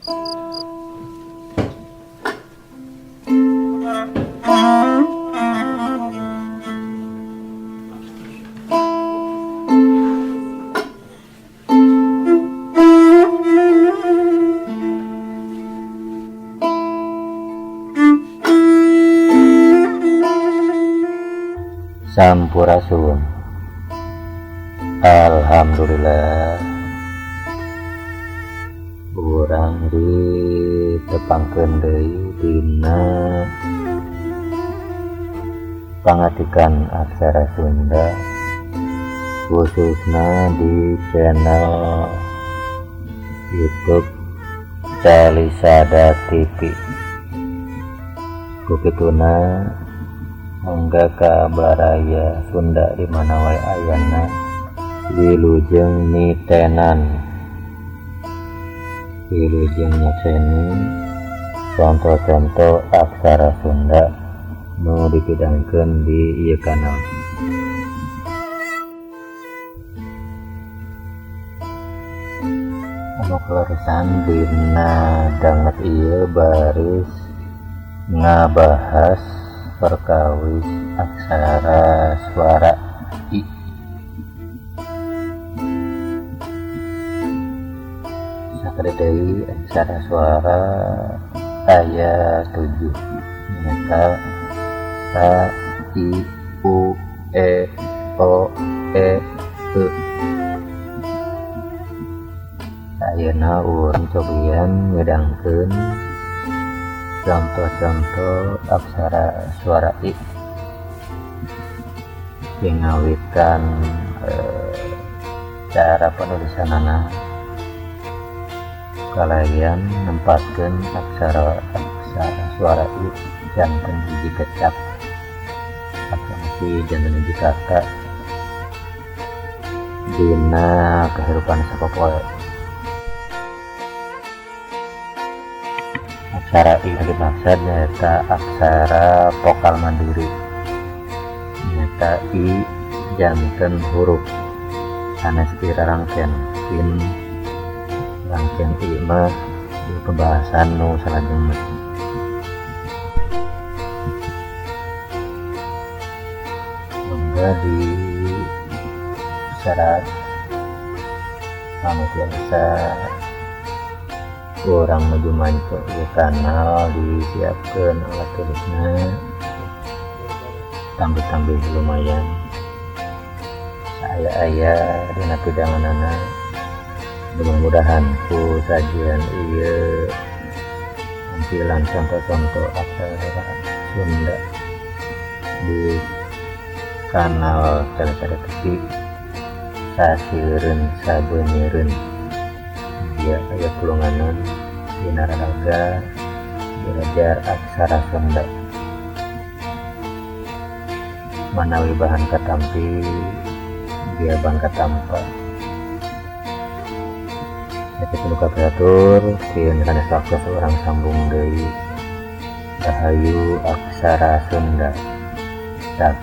Sampurasun. Alhamdulillah urang ditepangkeun deui dina pangatikan aksara Sunda, khususna di channel YouTube Calisada TV. Ku kituna mangga ka baraya Sunda di mana wae ayana, wilujeng nitenan, wilujeng nyakseni contoh-contoh aksara Sunda nu dipidangkeun di ieu kanal. Anu kaleresan dina danget ieu baris ngabahas perkawis aksara suara I. Sakali deui aksara suara aya 7, nyaeta A, I, U, E, O, E, E. Ayeuna urang cobian ngedangkeun contoh-contoh aksara suara I ngawitan cara penulisanana kalayan nempatkeun aksara aksara suara I janten hiji kecap atau janten hiji kata dina kehidupan sapopoe. Aksara I dimaksud nyaeta aksara vokal mandiri, nyaeta I janten huruf sanes I rarangken. In rangken I mah di pembahasan nu salajengna. Mangga di syarat anu biasa urang nuju manco ieu kanal disiapkeun alat tulisna, tambih-tambih lumayan saaya-aya dina pidanganana. Mudah-mudahan ku sajian ieu tampilan contoh-contoh aksara Sunda di kanal Calisada TV sasieureun sabeunyereun dia aya pulunganan dina raraga belajar aksara Sunda. Manawi bahan katampi dia bahan katampa. Sakitu nu kapihatur, sieun sanes waktu urang sambung deui. Rahayu aksara Sunda. Tak.